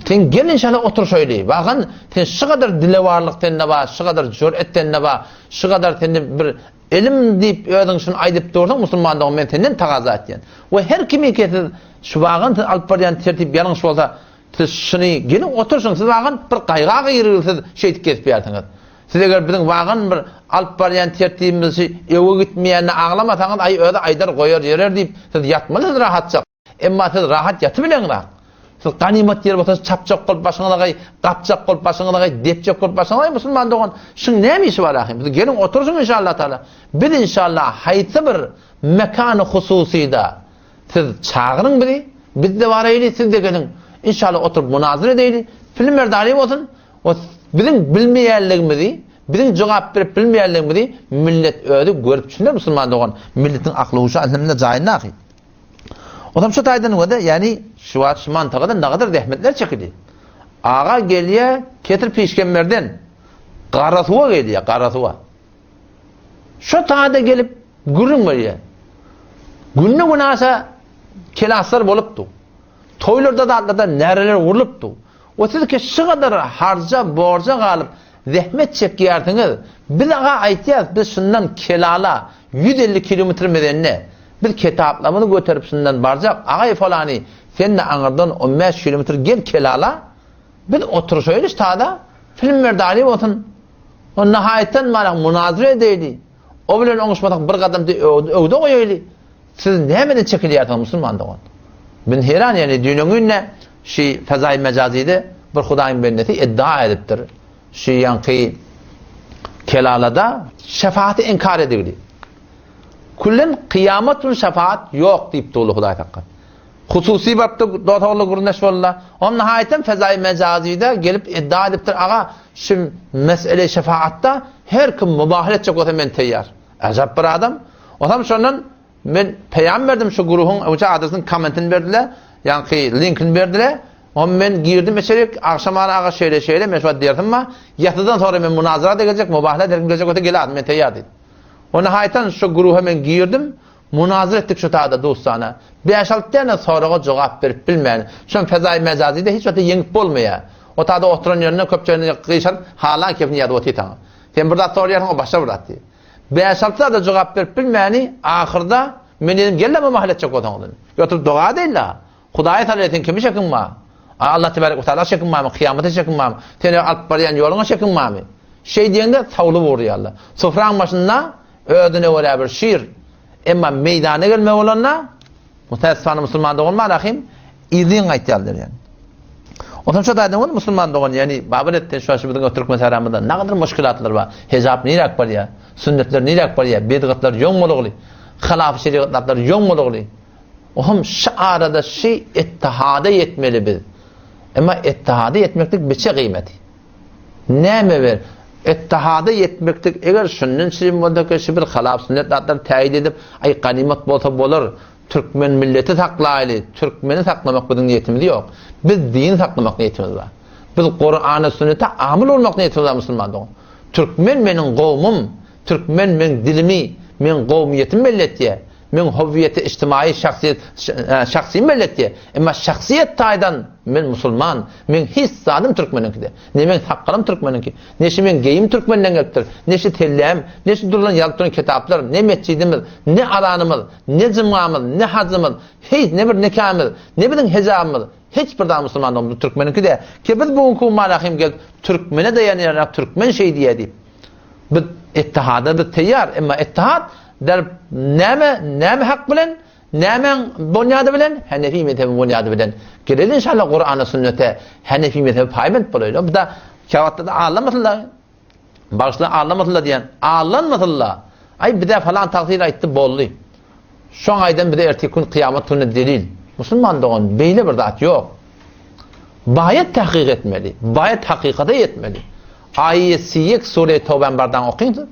Sen gel inşallah oturşaýly. Wagan sen şu gadar dilewarlyk sende bar, şu gadar jüret sende bar, şu gadar sende bir Ilim diýip özüň şuny aýdyp dursaň musulman dogan men senden tagaza etýän. We her kimiki siz şu wagan siz alyp barýan tertip ýalňyş bolsa siz şuny geliň oturşyň siz wagan bir gaýga girgil siz şeýdip gezip ýärsiňiz. Siz eger biziň wagan bir alyp barýan tertibimizi öwe gitmeýänini aňlamasaňyz aý özi aýdar goýar ýörer diýip siz ýatmaly siz rahatjak. Emma siz rahat ýatybileňzak. Siz ganymat ýer bolsa çapjak bolup başyňyza gaý, gapjak bolup başyňyza gaý, depjek bolup başyňyza gaý musulman dogan. Şuň näme işi bar ahym? Siz geliň oturyşyň inşallah taala. Biz inşallah haýsy bir mekany hususyda siz çagyryň bizi, biz-de baraýly, siz-de geliň. Inşallah oturyp munazara edeýli. Film merdari bolsun. O biziň bilmeýänligimizi, biziň jogap berip bilmeýänligimizi millet özi görüp düşüner musulman dogan. Milletiň akly-huşy alhamdulillah jaýynda ahy. Onam şu taýdan görde, ýagny şu wagt şu mantagada nagadyr zähmetler çekildi. Aga gelýär, ketir pişgemberden Garasuwa gelýär, Garasuwa. Şu taýda gelip gürrüň berýär. Günde-günaşa kelaslar bolupdy. Toýlarda zatlarda näreler gurlupdy. O siz ki şu gadar harja, borja galyp zähmet çekýärsiňiz. Biz aga aýtýas, biz şundan Kelala 150 kilometr mezende. Biz ketaplarymyzy göterip şundan barjak. Agaý falany sen-de aňyrdan 15 kilometr gel Kelala. Biz oturyşaýly ştada. Film Merdali bolsun. O nahaýatdan bana munazara edeýli. O bilen oňuşmasak bir gadam öwde goýaýly. Siz nämeden çekilýärsiňiz musulman dogan? Men heran ýani düýnüň günde şi fezaý mejazide bir Hudaýyň bendesi iddia edipdir. Şi ýaňky Kelalada şefaati inkar edildi. Küllen kyýamat gün şefaat ýok diýip durdy Hudaý sakga. Hususy barypdy dos-ogly gürrüňdeş boldular. Onda nahaýatam fezaý mejazide gelip iddia edipdir, aga şu mesele şefaatda her kim mübahele etjek bolsa men teýýar. Ajap bir adam. Onam şondan men peýam berdim şu guruhyň öňçe adresiniň kommentini berdiler. Ýaňky linkini berdiler. Onam men girdim içerik, agşam ara aga şeýle şeýle men şu wagt dersim bar. Ýasydan sonra men munazara da geljek, mübahele her kim geljek bolsa gel men teýýar diýdi. Onda haýtan şu guruha men girdim, munazara etdik şu taýda dostana. 5-6 tane soraga jogap berip bilmän. Şon fezaý mejazyda hiç wagt ýeňip bolmaýar. O taýda oturan ýerinde köpçüligini gyşaryp, halan kefini ýazyp otyr Sen bir zat soraýarsyň, o başga bir zat diýip. Bäş-alty zada jogap berip bilmäni, ahyrda, men dedim, gel-le mumahalet etjek bolsaň dedim. Ýoturyp doga edeýin-le. Hudaýa sal sen kimi şekiň bar? A Allah tebarek we taala şekiň barmy? Kyýamata şekiň barmy? Seni alyp barýan ýoluňa şekiň barmy? Şeý diýende sawly urýarlar. Sufraň başynda özüne görä bir şir. Emma meýdana gelme bolanda, Mutäessifana musulman dogan bar ahim, yzyň gaýtýarlar ýani. Onsoň şo taýdan boldy musulman dogan, ýani babar etdi şu biziň türkmen sähramyzda nagadyr muşkilatlar bar. Hejap niräk barýar? Sünnetler niräk barýar? Bidgatlar ýoň bolugly. Halaf şerigatlar ýoň bolugly. Ohm şu arada şu ittihada ýetmeli biz. Emma ittihada ýetmeklik biçe gyýmeti. Näme ber? Ittihada ýetmeklik eger şundan çirim bolsa ki, şu bir halaf sünnet zatlar täýit edip, aý ganymat bolsa bolar. Türkmen milleti saklaýly, türkmeni saklamak biziň niýetimiz ýok. Biz din saklamak niýetimiz bar. Biz Kur'ana sünnete amyl bolmak niýetimiz bar musulman dogan. Türkmen meniň gowmum, türkmen meň dilimi, meň gowmyýetimi belli etýär. Meň howiyeti ijtimaýy şahsyýet şahsym belli etýär. Emma şahsyýet taýdan men musulman, meň hiç zadym türkmeniňkide. Ne meň sakgalym türkmeniňki, ne şi meň geýim türkmenden gelipdir, ne şi telläm, ne şi durulan ýazyp duran kitaplar, ne metjidimiz, ne azanymyz, ne jymgamyz, ne hajymyz, hiç ne bir nikamyz, ne biziň hijabymyz, hiç bir zat musulmanlygymyz türkmeniňki däl. Ki biz bu günki malahym gelip türkmene daýanýar, türkmen şeý diýýär diýip. Biz ittihada biz teýýar, emma ittihad der näme, näme hak bilen, nämäň bonýady bilen, Hanefi mezhebi bonýady bilen. Geleli inşallah Kur'ana sünnete Hanefi mezhebi paýbent bolaýly. Bu da käwagtda da aldanmasynlar. Bagyşla aldanmasynlar diýen. Aldanmasynlar. Aý bize falan tagsyr aýtdy boldy. Şoň aýdan bize ertir gün kyýamat günü delil. Musulman dogan beýle bir zat ýok. Baýat tahkyk etmeli. Baýat hakykata ýetmeli. Aýy siýek sure Tawbany bardan okyň.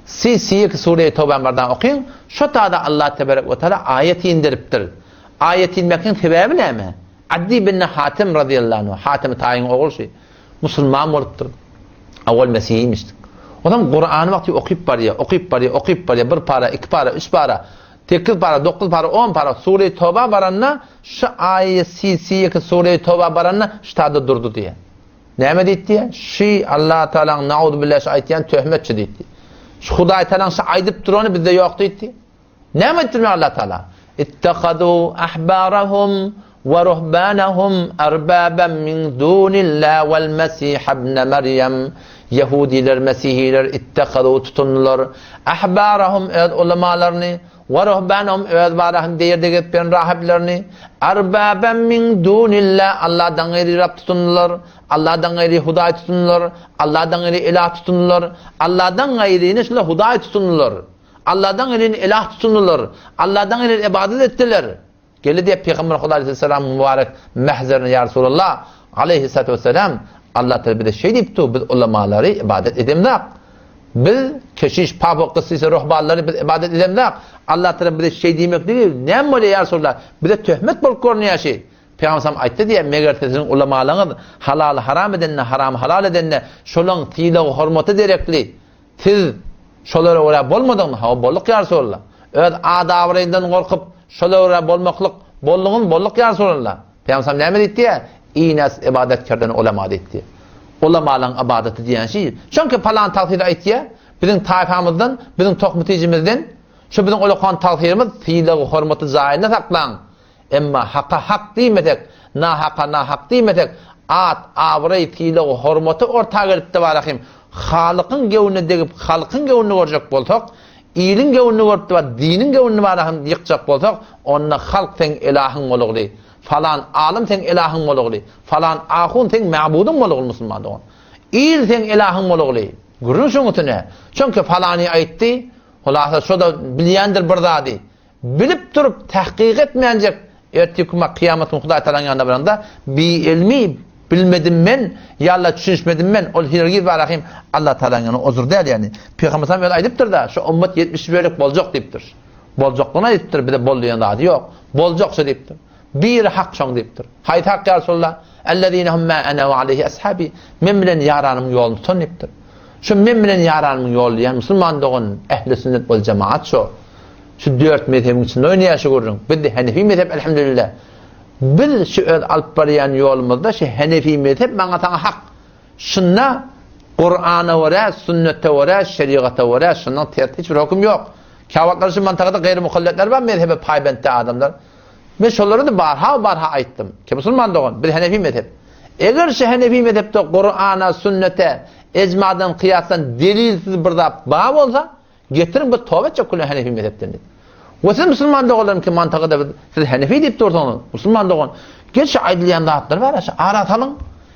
Si siýek sure Tawbany bardan okyň. Şo tada Allah tebarek we taala aýat indiripdir. Aýat inmekiň sebäbi näme? Addi bin Hatim radiyallahu anhu, Hatim taýyň ogulşy musulman bolupdyr. Awal mesihiymişdik. Ondan Kur'any wagty okyp barýar, okyp barýar, okyp barýar, bir para, iki para, üç para, sekiz para, dokuz para, on para, sure Toba baranda şu aýy si si sure Toba baranda şu tada durdy diýär. Näme diýdi diýär? Şi Allah Taalanyň nauzubbillah şu aýtýan töhmetçi diýdi. Şu Hudaý Taalanyň şu aýdyp durany bizde ýok diýdi. Näme aýtdy Allah Taala? Ittehadu ahbarahum we ruhbanahum arbaban min dunillah wal Mesih ibn Meryem. Yahudiler, Mesihiler ittehadu tutundylar. Ahbarahum öz ulamalaryny we ruhbanahum öz barahym deýerde gezip ýören rahiplerini arbaban min dunillah Allahdan gaýry Rab tutundylar. Allahdan gaýry Hudaý tutundylar. Allahdan gaýry ilah tutundylar. Allahdan gaýryny şular Hudaý tutundylar. Allahdan gaýryny ilah tutundylar. Allahdan gaýryny ibadet etdiler. Geldi diýip Pygamber Huda aleyhisselam mübarek mähzerine ýa Resulallah aleyhissalatu vesselam. Allah Teala bize şeý diýipdi, biz ulamalary ibadet edemzak. Biz keşiş, papa, gyssysy, ruhbanlary biz ibadet edemzak. Allah Teala bize şeý diýmekligi näme bolýar ýa Resulallah? Bize töhmet bolup görünýär şeý. Pygamber sallam aýtdy diýýär, meger siziň ulamalaryňyz halaly haram edende, haramy halal edende, şolaň sylagy hormaty derekli siz şolara görä bolmadyňmy? Hawa, bolduk ýa Resulallah. Öz ad-abraýyňdan gorkup, şolara görä bolmaklyk bolduňyzmy? Bolduk ýa Resulallah. Pygamber sallam näme diýdi diýýär? Ines ibadet kerden ulama diýdi. Ulamalaryň ybadaty diýen şi. Çünki palan tagsyr aýtýar, biziň taýfamyzdan, biziň tohum-tijimizden, şu biziň ulakan tagsyrymyz sylagy hormaty jaýynda saklaň. Emma haka hak diýmesek, nahaka nahak diýmesek, at, abraý, sylag, hormaty orta gelipdi barahym, Halykyň göwnüne degip, halkyň göwnüni görjek bolsak, iliň göwnüni görüpdi bar, diniň göwnüni barahym ýykjak bolsak, onda halk seň elahyň bolugly, falan alym seň elahyň bolugly, falan ahun seň mäbudyň bolugly musulman dogan. Il seň elahyň bolugly. Gürrüň şoň üstüne. Çünki falany aýtdy, hulasa şo-da bilýändir bir zady. Bilip durup tahkyk etmänjek ertirki gün kyýamat güni Hudaý Tagalaň ýanyna baranda biilmi bilmedim men ýa-la düşünişmedim men ol hergiz barahym Allah Tagalaň ýanynda ozur däl ýagny Pygamber sallam özi aýdypdyr-da şu ummat 70 bölek boljak diýipdir. Boljakdygyny aýdypdyr bize bol diýen zady ýok. Boljak şu diýipdir. Biri hak şoň diýipdir. Haýsy hak ýa Resulallah? Ellezine hum ma ana we aleyhi ashabi. Men bilen ýaranymyň ýoluny tutan diýipdir. Şu men bilen ýaranymyň ýoly diýen musulman dogan ehli sünnet wal jemaat şo. Şu dört mezhebiň içinde oýnaýar şu gürrüň. Bizde Henefi mezhep elhamdülillah. Biz şu öz alyp barýan ýolumyzda şu Henefi mezhep maňa saňa hak. Şunda Kur'ana görä, sünnete görä, şerigata görä şundan ters hiç bir höküm ýok. Käwagtlar şu mantagada gaýry mukalletler bar mezhebe paýbentde adamlar. Men şolara da barha barha aýtdym. Ki musulman dogan, biz Henefi mezhep. Eger şu Henefi mezhepde Kur'ana, sünnete, ecmadan, kıyasdan delilsiz bir zat bar bolsa, Getiriň biz toba etjek küle Henefi mezhepden diýip. We siz musulman doganlarym ki mantagada biz siz Henefi diýip dursaňyz, musulman dogan, gel şu aýdylýan zatlar bar şu ara salyň.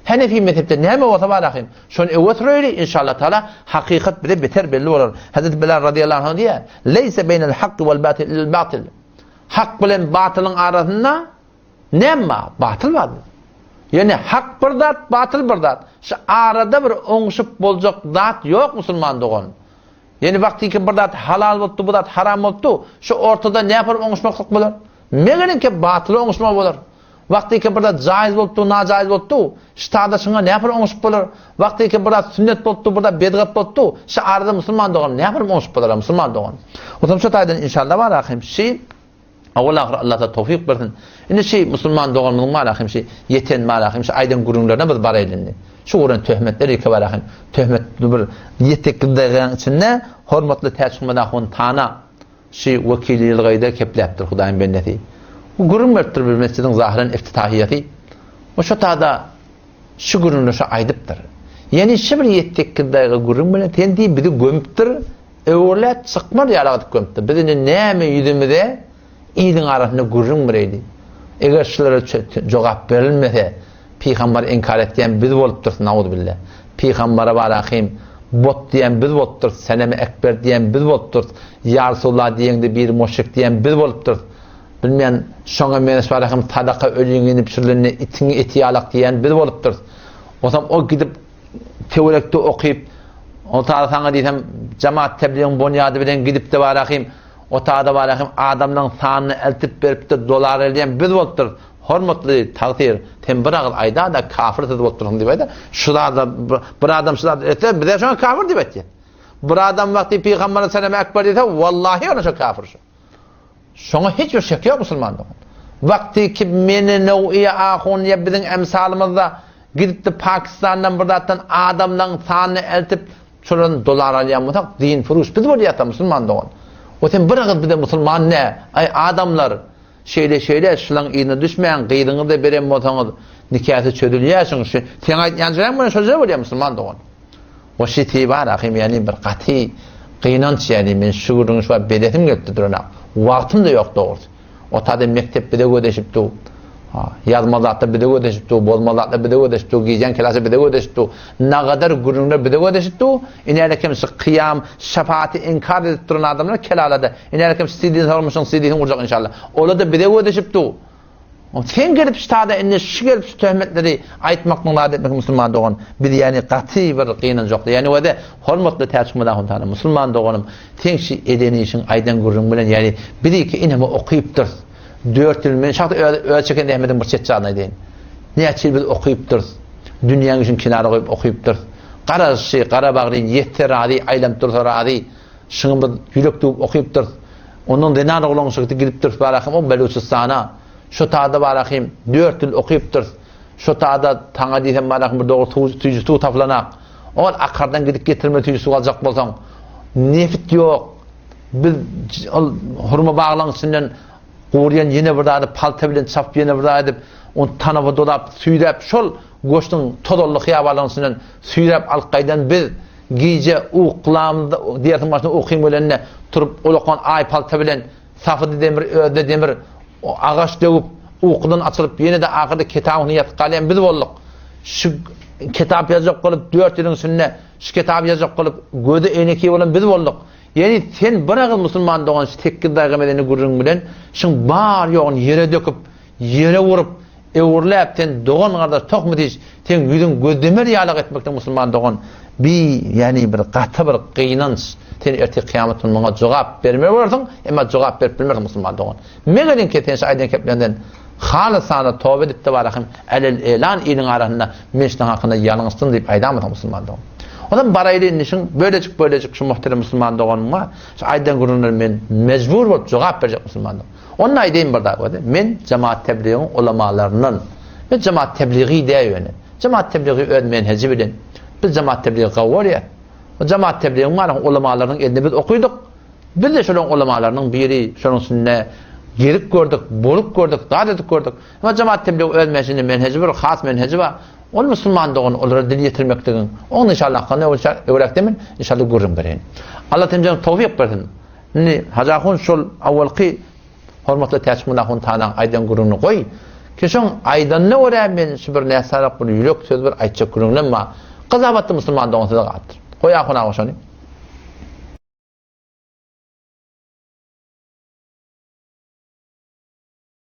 Henefi mezhepde näme bolsa bar ahym. Şony öwe süreýli inşallah taala hakykat bize beter belli bolar. Hazreti Bilal radiyallahu anh diýýär, Leýse beýnel hakky wal batil illel batil. Hak bilen batylyň arasynda näme bar? Batyl bar. Ýöne hak bir zat, batyl bir zat. Şu arada bir oňşup boljak zat ýok musulman dogan. Ýöne wagtyky bir zat halal bolupdy, bu zat haram bolupdy, şu ortada näpar oňuşmaklyk bolar? Megeriňki batyla oňuşma bolar. Wagtyky bir zat jaýyz bolupdy, najaýyz bolupdy, şu tada şuňa näpar oňuşyp bolar? Wagtyky bir zat sünnet bolupdy, bir zat bedgat bolupdy, şu arada musulman dogan näpar oňuşyp bolar, musulman dogan? Otam şu taýdan inşallah bar ahim, şi Awal-ahyr Allah Taala towfyk bersin. Indi şi musulman doganymyzyň bar ahim şi ýeten bar ahim şi aýdan gürrüňlerine biz baraýly indi. Şu guran töhmetler ýeke bar ahim. Töhmet bir ýetek dagyň içinde hormatly Täçhumad ahun Tana şi wekili ýylgaýda kepläpdir Hudaýyň bendesi. Bu gürrüň beripdir bir mesjidiň zahyran iftitahiýasy. O şo tada şu gürrüňleri şo aýdypdyr. Ýeni şi bir ýetek dagy gürrüň bilen sen diý bizi gömüpdir. Öwrüläp çykmaz ýaly gyzyp gömüpdir. Biz indi näme ýüzümize iliň arasynda gürrüň bereýli. Eger şulara jogap berilmese, pygambary inkar etýän biz bolupdyrys, nauzubilla. Pygambara barahym bot diýen biz bolupdyrys, senemi ekber diýen biz bolupdyrys, ýa Resulallah diýeňde biri muşrik diýen biz bolupdyrys. Bilmeýän, şoňa meňzeş barahym sadaka ölüňini bişirilende itiň eti ýalak diýen biz bolupdyrys. Onsoň o gidip töwerekde okyp, o tada saňa diýsem, jemaat tebligiň bonýady bilen gidipdi barahym, o tada barahym adamlaryň sanyny eltip beripdir, dolar elýän biz bolupdyrys. Hormatly tagsyr, sen bir agyz aýda-da kafir siz bolupdyrsyň diýip aýda. Şu zada bir adam şu zady etse, bize şoňa kafir diýip aýtýar. Bir adam wagty Pygamber sallallahu ekber diýse, wallahi ona şo kafir şo. Şoňa hiç bir şek ýok musulman dogan. Wagty ki meni nowýa ahun ýa biziň emsalymyzda gidipdi Pakistandan bir zatdan adamlaň sanyny eltip şolardan dolar alýan bolsak din furuş biz bolýasa musulman dogan. O sen bir agyz bize musulman ne? Aý adamlar şeýle şeýle şulaň yzyna düşmäň gyzyňyzy beren bolsaňyz nikasy çözülýär şuň şu seň aýtýan jaýyň bilen şol jaý bolýar musulman dogan. O şiti bar ahym ýani bir gaty gynanç ýani men şu gürrüňi şu wagt bedesim gelipdi duranok. Wagtym da ýok dogrusy. O tada mekdep bize gödeşip dur. Ha, ýazma zatlar bize gödeşip dur, bozma zatlar bize gödeşip dur, gijän kelasa bize gödeşip dur. Nagadar gürrüňler bize gödeşip dur. Inäle kim şu kyýam, şefaati inkar edip duran adamlar kelalada. Inäle kim sidini sormuşyň, sidini urjak inşallah. Olar da bize gödeşip dur. Sen gelip şu tada indi şu gelip şu töhmetleri aýtmaklyň zat etmek musulman dogan biz ýani gaty bir gynanjakly. Ýani wede hormatly Täçmyrat ahun tana musulman doganym seň şu eden işiň aýdan gürrüň bilen ýani biz iki ineme okypdyrys. 4 ýyl men şahsy öz, öz çeken zähmetiň bir çet jagyny aýdaýyn. Näçe ýyl biz okypdyrys. Dünýäň işini kenara goýup okypdyrys. Garaşy, gara bagryn ýetse razy, aýlanyp dursa razy. Şuňa biz ýürek düwüp okypdyrys. Ondan zenan oglan şygty gidipdiris barahym o Beluçistana. Şo tada barahym dört ýyl okypdyrys. Şo tada taňa diýsem barahym bir dogry suw süýji suw tapylanak. Ol akardan gidip getirme süýji suw aljak bolsaň. Neft ýok. Biz ol hurma baglaryň içinden gurýan ýene bir zady palta bilen çapyp ýene bir zat edip, ony tanaba dolap, süýräp şol goşduň tozanly hyýabanlaryň içinden süýräp alyp gaýdan biz gije uklamda diýersiň başyna ukyň gelende turup ulakan aý palta bilen safydy demir özde demir agaç döwüp ukudan açylyp ýene-de ahyrda kitabyň üstünde ýatyp galýan biz bolduk. Şu kitap ýazjak bolup dört ýylyň içinde şu kitaby ýazjak bolup gözi eýneki bolan biz bolduk. Ýani sen bir agyz musulman dogan şu sekiz daýga medeni gürrüň bilen şuň bar ýoguny ýere döküp ýere urup öwürläp sen dogan gardaş tohmy diş seň ýüzüň gözlemer ýalak etmekden musulman dogan bi ýani bir gaty bir gynanç sen ertir kyýamat güni muňa jogap bermeli bolarsyň emma jogap berip bilmersiň musulman dogan megeriň ki sen şu aýdan kepleriňden halysana toba edip de barahym älel elan iliň arasynda men şunuň hakynda ýalňyşdym diýip aýdamysyň musulman dogan Onam baraýly indi şuň bölejik bölejik şu muhterem musulman doganyma şu aýdan gürrüňlerime men mejbur bolup jogap berjek musulman dogan. Onda aýdaýyn bir zat bolsa, men jemaat tebligiň ulamalaryndan. Men jemaat tebligi däl ýöne. Jemaat tebligi öz menheji bilen. Biz jemaat tebligi gowy görýäs. O jemaat tebligiň bar ulamalarynyň elinde biz okydyk. Biz de şolaryň ulamalarynyň biri, şonuň içinde girip gördük, bolup gördük, zat edip gördük. Emma jemaat tebligi öz menhejinde menheji bir, has menheji bar. Ol musulman dogan olara dil ýetirmekligiň, oňa inşallah hakynda öwräkde men inşallah gürrüň bereýin. Allah temjen towfik bersin. Indi Hajy ahun şol awalky hormatly Täçmyrat ahun tanaň aýdan gürrüňini goý. Ki şoň aýdanyna görä men şu bir näsarak bir ýürek söz bir aýtjak gürrüňlem bar. Gyzabatly musulman dogan size galypdyr. Goý ahun aga şony.